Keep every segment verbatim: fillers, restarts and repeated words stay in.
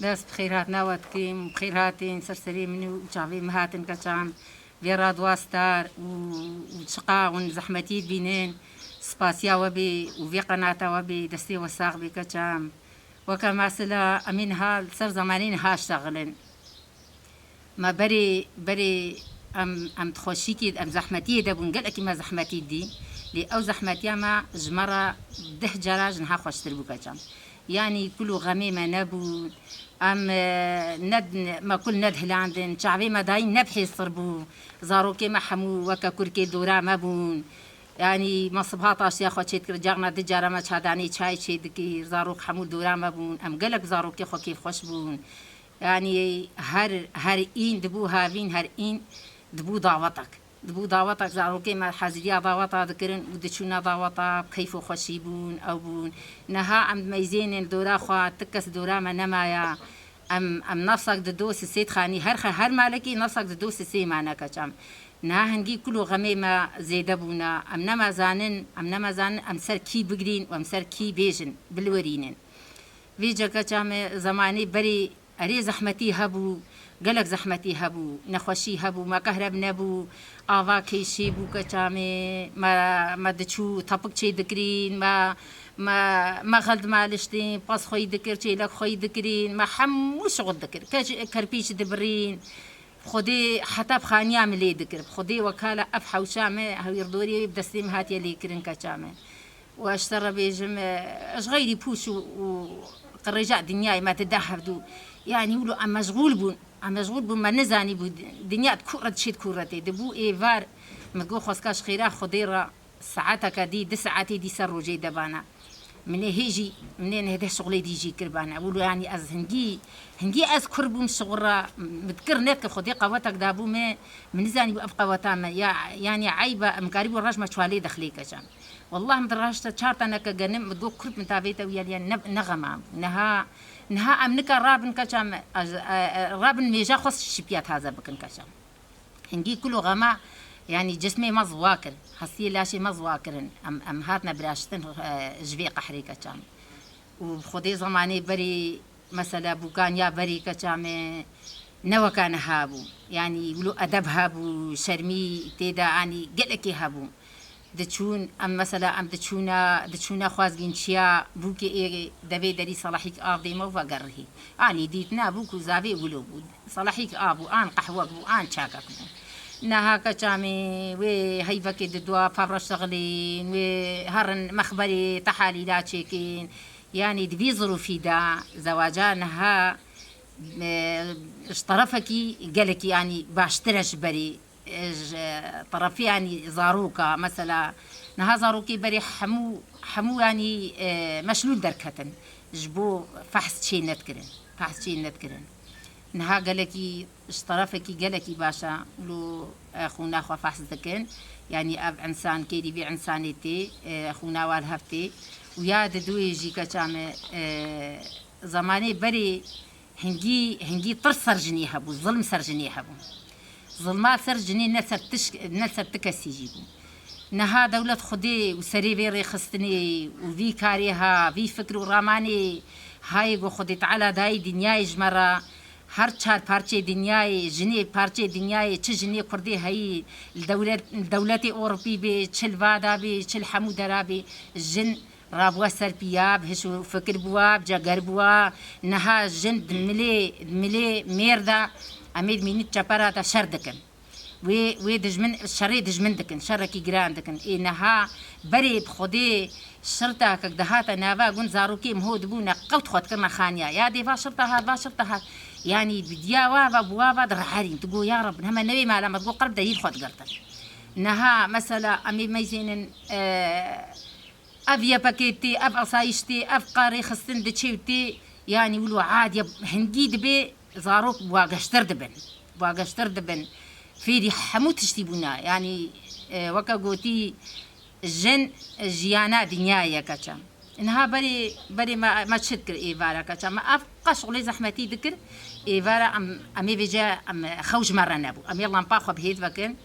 Dest bi xêrhatina we dikim, bi xêr hatin ser serê min û çavê min hatin keça min. Vê radwa star û, û çiqa hûn zehmetî dibînin, spasiya we bê û vê qenata we bê, destê we sax bê keça min. Weke mesela em ê niha li ser zemanê niha şexilin. Me berê, berê em, em di xweşîkê, em zehmetiyê de bûn, gelekî me zehmetî dî. Lê ew zehmetiya me ji me re deh cara ji niha xweştir bû keça min. Yanî kul û xemê me nebûn. Em, e, ne, me kul nedihilandin. Çavê me dayîn ne bi hêstir bû. Zarokê me hemû weke kurkê dora me bûn. Yanî me sibha taştiya xwe çêdikir, carna du cara me çadanê çayê çêdikir. Zarok hemû dora me bûn. Em gelek zarokê xwe kêfxweş bûn. Yanî her, her în dibû havîn, her în dibû dawetek. Dibû dawetek, zarokê me haziriya daweta dikirin û diçûna daweta, bi keyf û xweşî bûn, ew bûn. Niha em dimeyzênin li dora xwe, ti kes dora me nemaya. Em, em nefsek dido sisê dixanî, her xe-, her malekî nefsek dido sisê mane keça min. Niha hingî kul û xemê me zêde bûne. Em nema zanin, em nema zanin em ser kî bigirîn û em ser kî bêjin, bilwerînin. Vêca keça min zemanê berê Erê, zehmetî hebû, gelek zehmetî hebû, nexweşî hebû, me kehreb nebû, ava kêşî bû keça min, me, me diçû tepik çê dikirîn, me, me, me xel dimaliştîn, pez xweyî dikir, çêlek xweyî dikirîn, me hemû şixul dikir. Ke-, kerpîç dibirîn, Xwedê heta bi xaniya min lê dikir. Bi Xwedê wekala ev hewşa min, hewîrdorê wê bi destê min hatiye lêkirin keça min. Û ez ji te re bêjim, e, ji xeyrî pûç û, û qirêja dinyayê me dide hevdû. Yanî wilo em meşxûl bûn. Em meşxûl bûn, me nizanîbû di-, dinya di ku re diçê, di ku re tê. Dibû êvar, min got xwezka ji xêra Xwedê re saeteke dî, du saetê dî ser rojê de bana. Min ê hê jî, min ê neh deh şixulê dî jî kiribana. Wilo yanî ez hingî, hingî ez kur bûm şixul re, min dikir nedikir Xwedê qewetek dabû min, min nizanîbû ev qeweta me. Ya, yanî eyb e, min karîbû roj me çwalê dexlê keça min. Wallah min di raşte çar teneke genim, min got kurp min tavête û yeliye ne, ne xema bû. Niha, niha em nika rabin keça min, ez, e, e, rabin mêja xwe şipiya taze bikin keça min. Hingî kul û xema, yanî cismê me ziwa kir, hestiyê laşê me ziwa kirin. Em, em hatine biraştin, e, ji vê qehrê keça min. Û bi Xwedê zemanê berê, mesela bûkan ya berê keça min ne weka niha bû. Yanî wilo edeb hebû, şermî tê de, yanî gelekê hebû. Diçûn, em mesela em diçûne, diçûne xwezgîn çiya bûkê ê devê derî salahîk av dê me û vegerihî. Anî dît nebû ku zavê wilo bû. Salahîk av bû, an qehwek bû, an çakek bû. Niha keça min wê heyvekê didwa, pavra şexlên, wê herin mexberê tehalîla çêkin. Yanî di vî zirûfî de zewaca niha, e, ji terefekî gelekî, yanî baştir e ji berê. Ji terefê, yanî zaroka, mesela niha zarokê berê hemû, hemû yanî, e, meşlûl derketin. Ji bo fehs çê nedikirin. Fehs çê nedikirin. Niha gelekî, ji terefekî gelekî baş e. Lo, e, xûna xwe fehs dikin. Yanî ev însan kêrî vê însanê tê, e, xûna wa li hev tê. Û ya diduyê jî keça min, e, zemanê berê Hingî, hingî tirs ser jinê hebû, zilm ser jinê hebû. Zilma ser jinê ne ser tiş-, ne ser ti kesî jî bû. Niha dewlet Xwedê û serê vê rêxistinê û vî karê ha, vî fikr û ramanê hayê ku Xwedê Teala dayî dinyayê ji me re, her çar parçeyê dinyayê, jinê parçeyê dinyayê, çi jinê Kurdê heyî, li dewlet, li dewletê Ewropî bê, çi li va da bê, çi li hemû dera bê, jin Rabûwa ser piya, bi hiş û fikir bûwa, bi ceger bûwa. Niha jin di milê, di milê mêr de, em ê di mînî çepera de şer dikin. Wê, wê dijmin, şerê dijmin dikin, şerekî giran dikin. Ê niha berê bi Xwedê şirtakek dihate nava gund, zarokê min ho dibûne qewt xwe dikirine xaniya. Ya dê va şirta hat, va şirta hat. Yanî bi diya wa ve, bi wa ve diriherîn. Digo ya Reb, heme newê mala me, digo qerb delîl xwe digirtin. Niha mesela em ê meyzênin, e, Ev YPG tê, ev asayîş tê, ev qarê xistin diçê û tê, yanî wilo adiye hingî dibê zarok wageştir dibin. Wageştir dibin. Fêrî hemû tiştî bûne. Yanî, e, weke gotî jin jiyana dinyayê ye keça. Niha berê, berê me, me çi dikir êvara keça? Me ev qas şixulê zehmetî dikir. Êvara em, em ê vêce em xew ji me re nebû. Em ê lampa xwe bi hêz vekin.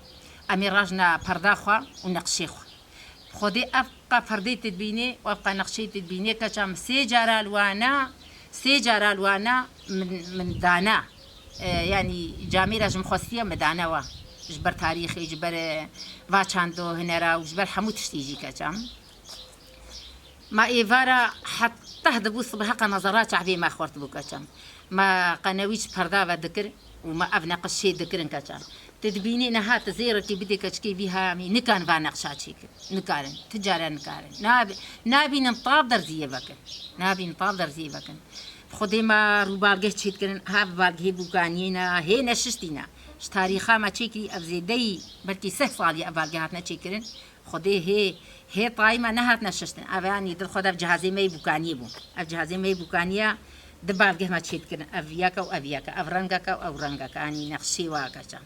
Em ê rajna perda xwe û neqşê xwe. Xwedê ev qe perdê tu dibînê û ev qe nexşê tu dibînê, keça min sê cara li wana Sê cara li wana min, min dana. E, yanî camêra ji min xwestiye min dane we. Ji ber tarîxê, ji ber, e, va çando hunera û ji ber hemû tiştî jî keça min. Ma êvara heta dibû sibê heqa me zerra çavê me xurt bû keça min. Me qenewî ji perda ve dikir û me ev neqiş çê dikirin keça min. Tu dibînî niha tu zêrekî bidê keçikê vî hemî nikarin va neqşa çêkin. Nikarin. Ti care nikarin. Nab-, nabînin tav derziyê vekin. Nabînin tav derziyê vekin. Xwedê me rûbalgeh çêdikirin, ha balgehê bûkaniyê ne, hê neşiştî ne. Ji tarîxa me çêkirî ev zêdeyî belkî seh salî ev balgeh hatine çêkirin. Xwedê hê, hê tayî me nehatine şiştin. Ev yanî dil xwe de ev cihazê me yê bûkaniyê bû. Ev cihazê me yê bûkaniye di balgeh me çêdikirin. Ev yeke û ev yeke, ev rengeke û ew rengeke. Yanî nexşê wa keça.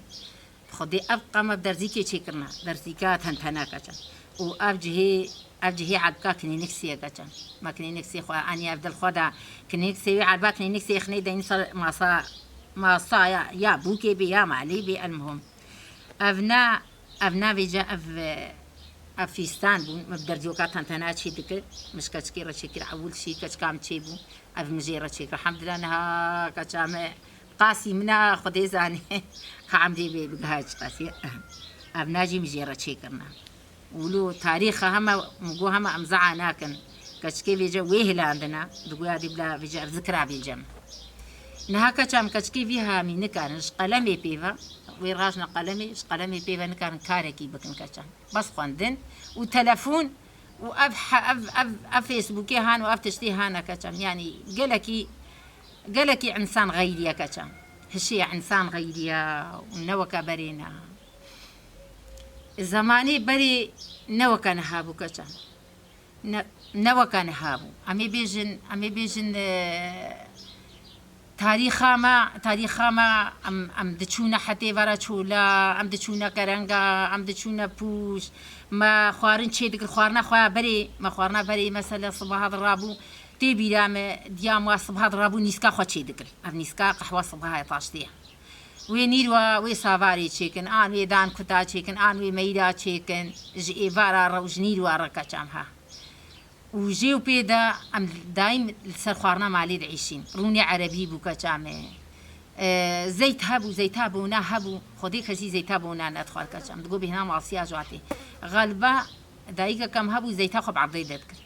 Xwedê ev qama derzîkê çêkirine, derzîka tentene keça. Û ev cihê, ev cihê elbka klînîksiyê keça. Me klînîksiyê xwe aniye ev dil xwe de klînîksiyê wê elba klînîksiyê xinê de însan masa, masaya ya bûkê bê ya malê bê elmuhim. Ev ne, ev ne vêce ev, ev fîstan bûn, min bi derdiyoka tentena çê dikir, min ji keçikê re çêkir, ewil şî keçika min çêbû, ev min jê re çêkir. Hemdila niha keça me qasî min a Xwedê zanê ka emrê wê bigiha çi qasî. Ev ne jî min jê re çêkirine. Wilo tarîxa hema, min got hema em zea nakin. Keçikê vêce wê hilandine, digoya dî bila vêce ev zikira vêce min. Niha keça min keçikê vî hemî nikarin, ji qelemê pê ve, wê rajne qelemê, ji qelemê pê ve nikarin karekî bikin keça min. Bes xwendin û telefon û ev he-, ev, ev, ev Facebookê han û ev tiştê hane keça min. Yanî gelekî, gelekî însan xeyrî ye keça min. Hişê însan xeyrî ye û ne weke berê ne. Zemanê berê ne weke niha bû keça min. Ne, ne weke niha bû. Em ê bêjin, em ê bêjin, e, tarîxa me, tarîxa me, em, em diçûne hetê vera çola, em diçûne kerenga, em diçûne pûş, me xwarin çêdikir, xwarina xwe ya berê, me xwarina berê, mesela sibaha dirabû, tê bîra me, diya me sibaha dirabû nîska xwe çêdikir. Ev nîska qehwa sibaha ye taştê ye. Wê nîrwa, wê savarê çêkin, an wê dan kuta çêkin, an wê meyra çêkin, ji êvara re û ji nîrwa re keça min ha. Û jê û pê de em daîm li ser xwarina malê diêşîn. Rûnê erebî bû keça me. E, zeyt hebû, zeyta bona hebû. Xwedê kesî zeyta bona nedixwar keça min. Digo bêhna masiya ji watê. Xaliba dayikeke min hebû zeyta xwe bi erdê de dikir.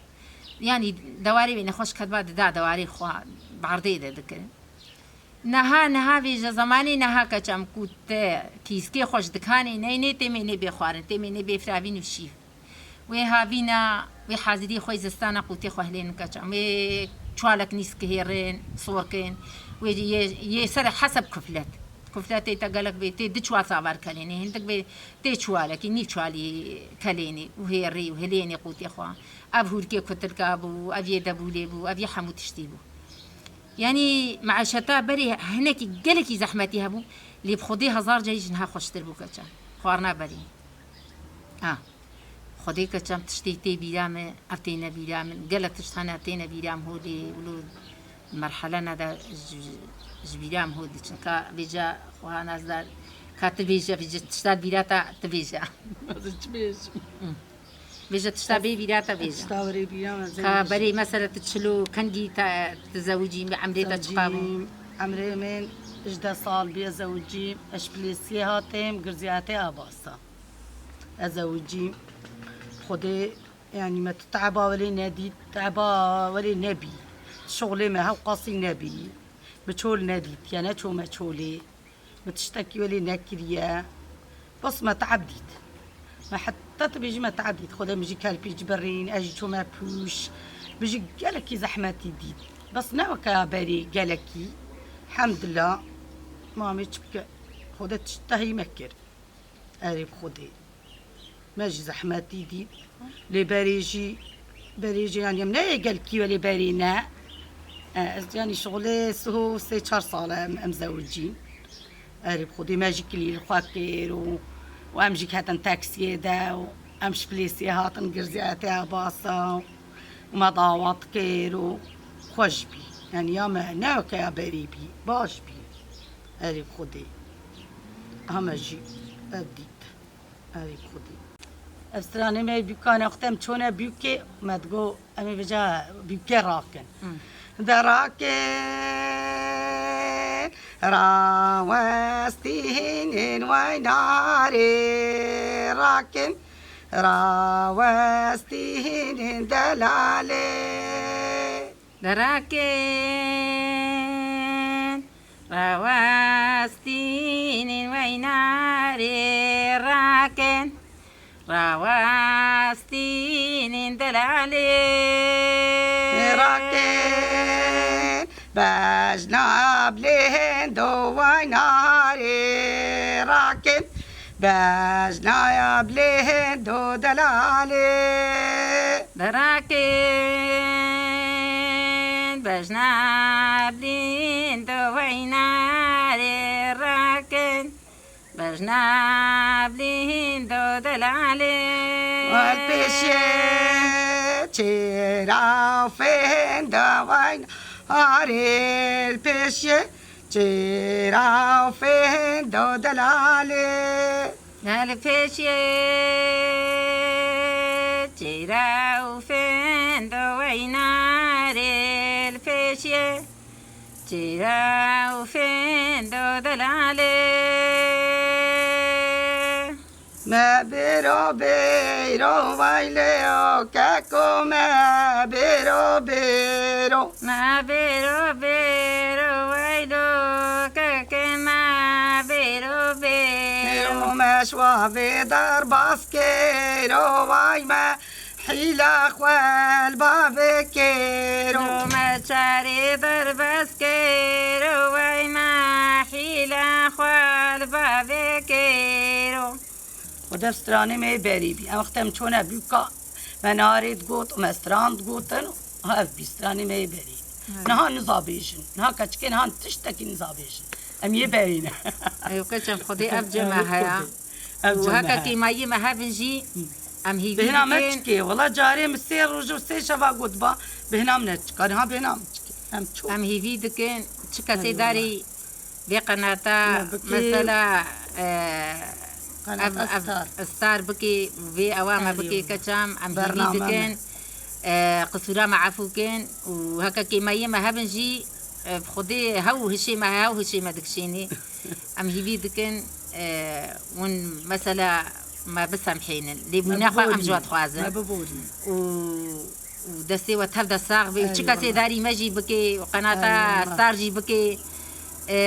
Yanî dewarê wê nexweş ketba dida dewarê xwe bi erdê de dikir. Niha, niha vêje zemanê niha keça min ku te kîskê xwe ji dikanê neynê, tê mênê bê xwarin, tê mênê bê firavîn û şîv. Wê havîna, wê hazirî xwe yê zistana qûtê xwe hilênin keça min. Wê çuwalek nîsk hêrin, sorkin. Wê yê, yê ser heseb kuflet. Kufletê te gelek bê, tê du çuwal savar kelênê, hindik bê tê çuwalekî, nîv çuwalî kelênê û hêrî û hilênê qûtê xwe. Ev hûrkê kutilka bû, ev yê debûlê bû, ev yê hemû tiştî bû. Yanî meîşeta berê hinekî gelekî zehmetî hebû, lê bi Xwedê hezar carî ji niha xweştir bû keça. Xwarina berê. Ha. Xwedê keça min tiştê tê bîra min, ev têne bîra min. Gelek tişt hene têne bîra min holê, wilo merhele nede ji, ji bîra min holê. Çunka vêca xweha nazdar ka tu bêje, vêce tişta bîra te tu bêje. Ez çi bêjim? Hı. Bêje tişta bê bîra te bêje. Tişta were bîra me. Ka zewicî. Berê mesela tu çilo kengî te, tu zewicî, emrê te çiqa bû? Zewicî, emrê min hejdeh sal bî ez zewicî. Ez ji Plêsiyê hatim, Girziyatê Abasa. Ez zewicî. Xwedê, yanî me tu te'ba welê nedît, te'ba welê nebî. Şoxlê me hewqasî nebî. Bi çol nedît, ya neçome çolê. Min tiştekî welê nekiriye. Bes me te'b dît. Me heta tu bêjî me te'b dît. Xwedê min jî kelpî ci birîn, ez jî çûme pûş. Min jî gelekî zehmetî dît. Bes ne weke ya berî gelekî. Hemdila. Ma em ê çi bike? Xwedê tiştehî me kir. Erê bi Xwedê. Me jî zehmetî dît. Lê berê jî, berê jî, yanî em ne yê gelkî welê berê ne. E, ez, yanî şixulê siho sê çar sal e em, em zewicîn. Erê bi Xwedê me jî kilî li xwe kir û, û em jî ketin taksiyê de û em ji Plêsiyê hatin Girziyatê Abasa û me dawet kir û xweş bî. Yanî ya me ne weke ya berê bî, baş bî. Erê bi Xwedê. Aha me jî ev dît. Erê bi Xwedê. Ev stranê me bîkane wexte em çûne bîkê, me digo, em ê vêca bîkê rakin. Hmm. Derakin rawestînin weynarê rakin, rawestînin delalê. Derakin rawestînin weynarê rakin, rawestînin delalê. Rakin bejna bilêndo weynarê rakin, bejna bilêndo delalê. Derakin bejna bilêndo weynarê rakin, bejna bilêndo delalê. Wal pêşê çêra û fêndo weynarê, pêşê çêra û fêndo delalê. Li pêşê çêra û fêndo weynarê, li pêşê çêra û fêndo delalê. Me bêro bêro weylê o keko, me bêro bêro. Me bêro bêro weylo keke, me bêro bêro. Bêro me şwa vê derbas kêro, way me hîla xwe li bavê kêro. Bêro me çarê derbas kêro, way me hîla xwe li bavê kêro. Xwedê stranê me yê berî bî. Em wextê em çûne bûka, me narê digot û me stran digotin, ha ev bî stranê me yê berî. Evet. Niha niza bêjin. Niha keçikê niha tiştekî niza bêjin. Em yê berî ne. Ew keçem Xwedê ev cem me heya. Ev cem me heya. Û heke kêmayî me hebin jî, em hîvî dikin. Bihna me çikê. Wela carê min sê roj û sê şeva got ba, bihna min neçika. Niha bihna min çikê. Em çû. Em hîvî dikin, çi kesê darî vê qenata, mesela, e, ev, ev star bikê, vê ewa me bikê, keçam, em hîvî dikin, e, qisûra me efû kin û heke kêmayiyê me hebin jî, e, bi Xwedê hew hişê me, hew hişê me dikişênê. Em hîvî dikin, e, hûn mesela me bisemhênin. Lêbûna xwe em ji we dixwazin. Û û destê we tev de sax bê û çi kesê darî me jî bikê û qenata star jî bikê, e,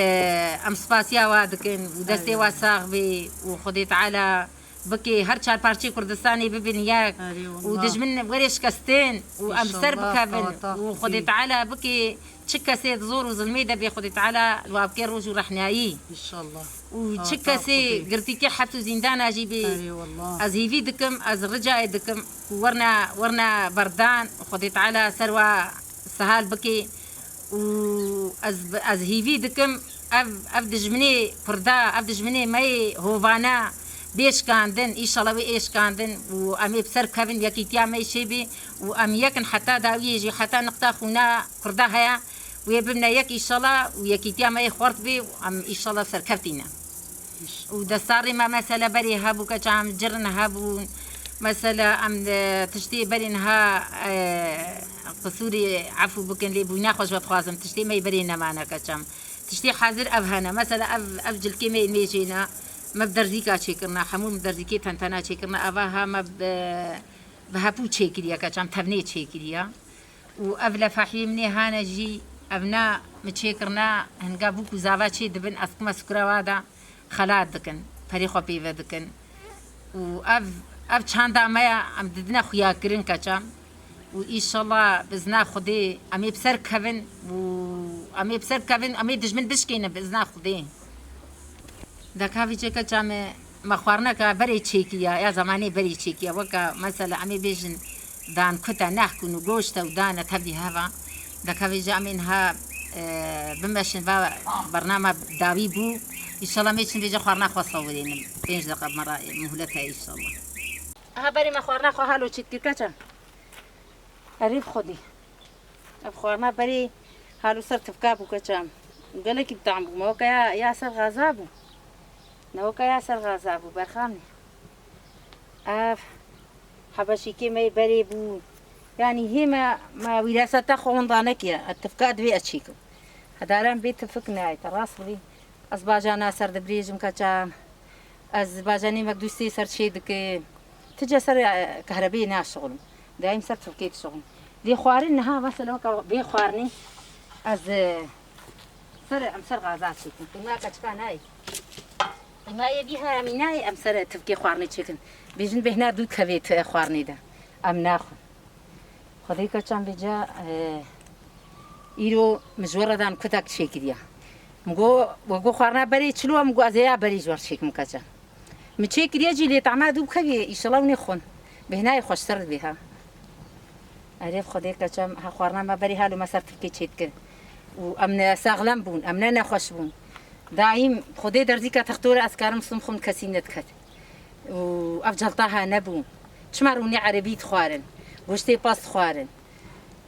em spasiya we dikin û destê we sax bê û Xwedê Teala bikê her çar parçeyê Kurdistanê bibin yek û dijmin werê şikestin û em ser bikevin û Xwedê Teala bikê çi kesê di zor û zilmê de bê Xwedê Teala li wa bikê roj û rehnayî. Û çi kesê girtîkê heps û zîndana jî bê. Ez hîvî dikim, ez ricayê dikim ku werna, werna berdan, Xwedê Teala ser wa sehal bike. Û ez, ez hîvî dikim, ev, ev dijminê Kurda, ev dijminê me yê hovane bê şikandin, îşallah wê ê şikandin û em ê bi ser bikevin, yekîtiya me yê çêbê û em yek in heta dawiyê jî, heta niqta xûna Kurda heye. Wê bimne yek îşala û yekîtiya me yê xwert bê û em îşala serkevtî ne. Û destarê me mesela berê hebû, keça em cirin hebûn. Mesela em, e, tiştê berê niha, e, qisûrê efû bikin, lê bûyna xwe ji we dixwazim. Tiştê me yê berê nemane, keça em. Tiştê hazir ev hene. Mesela ev, ev cilkê me yê mêjê ne. Me bi derzîka çêkirine. Hemû bi derzîkê tentena çêkirine. Eva ha me bi, bi hepû çêkiriye, keça em tevnê çêkiriye. Û ev lefahiyê min ê hane jî, ev ne min çêkirine, hinga bûk û zava çê dibin, ez dikime sukura wa de xelat dikin, perê xwe pê ve dikin. Û ev, ev çanda me ye, em didine xuyakirin, keça em. Û îşallah bi izna Xwedê em ê bi ser kevin û em ê bi ser kevin, em ê dijmin bişkênin bi izna Xwedê. Deka vî çêke çame me xwarineke berê çêkiya, ya zemanê berê çêkiya. Weke mesela em ê bêjin dan kute, neh kun û goşte û dane tevî heva. Deka vêje em ê niha, e, bimeşin va bernama dawî bû. Înşallah em ê çin vêje xwarina xwe sewirênin. Pênc deqa me re muhlet heye înşallah. Aha berê me xwarina xwe halo çêt kir, keça. Erê bi Xwedê. Ev xwarina berê halo ser tifka bû, keça em. Û gelekî bi tam bû. Me weke ya, ya ser gaza bû. Ne weke ya ser gaza bû, berxanê. Ev hebeşîkê me yê berê bû. Yanî hê me, me wîreseta xwe winda nekiye. Tifka divê ez çêkim. Hedaran bê tifik nayê te rast bî. Ez bajana ser dibrêjim keça. Ez bajanê me du sê ser çê dike. Ti ce ser, e, kehrebeyê naşixulim. Daîm ser tifkê dişixulim. Lê xwarin niha mesela weke bê xwarinê ez, e, ser, em ser gaza çêkim. Qîma keçika nayê. Qîma yê bî he, em nayê, em ser tifkê xwarinê çêkin. Bêjin bêhna dû kevê ti xwarinê de. Em naxwin. Xwedê keçan bêca, e, îro min ji we re dan kutek çêkiriya. Min got, we got xwarina berê çilo, min got ez ê ya berê ji we re çêkim keçan. Min çêkiriye jî lê tahma dû bikevî, îşela hûn ê xwin. Bêhnayê xweştir dibê ha. Erê Xwedê keçan, ha xwarina me berê halo me ser tifkê çêdike. Û em ne saxlem bûn, em ne nexweş bûn. Daîm Xwedê derzîka texto re ez karim sim xwin kesî nediket. Û ev celta ha nebû. Çima rûnê erebî dixwarin? Goştê pas dixwarin.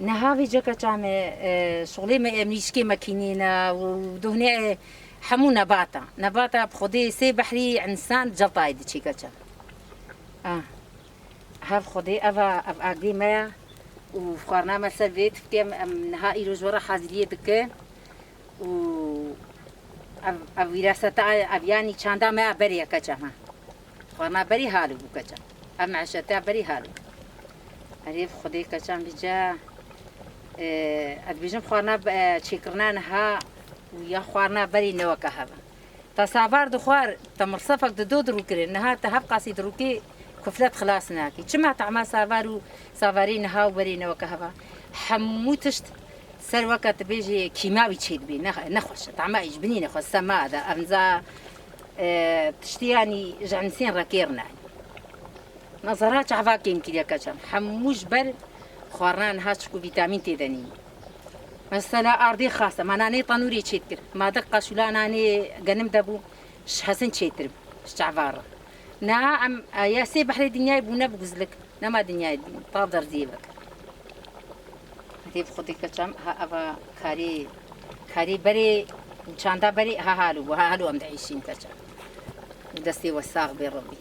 Niha vê ceke çame, e, şixulê me, e, mirîşkê mekînê ne û dohnê hemû nebata. Nebata bi Xwedê sê behrî însan celtayê diçê keçan. Ah. Hev Xwedê eva, ev agdê me ya û xwarina me ser vê tifkê em, em niha îro ji we re haziriyê dikin. Û ev, ev wîreseta, ev yanî çanda me ya berê ye keça me. Xwarina berî hal bû keça. Ev meşeta berî hal bû. Erê Xwedê keçan bîca, e, ez dibêjim xwarina, e, çêkirina niha û ya xwarina berî ne weke hev e. Te savar dixwar, te mirsefek dido dirûkirin. Niha te hev qasî dirûkî kuflet xilas nakî. Çima tahma savar û savarê niha û berê ne weke hev e? Hemû tişt ser weke tu bêjî kîmawî çêdibê, ne, nexweş e. Tahma ji binî nexweş, sema de, emza, e, tiştî yanî ji insên re kêr nayê. Nezara çava kêm kiriye keçan. Hemû ji ber xwarina niha çikû vîtamîn tê de nîne. Mesela ardê xas e, ma nanê tenûrê çêdikir. Ma de qaşûla nanê genim de bû, ji hesin çêtir bû, ji çava re. Niha em, e, ya sê behrê dinyayê bûne bi guzlik. Nema dinyayê din, tav derziyê veke. Hêv Xwedê keçam, ha eva karê, karê berê û çanda berê, ha halo bû, ha halo em diêşîn keçam. Û destê we sax bê Rebbî.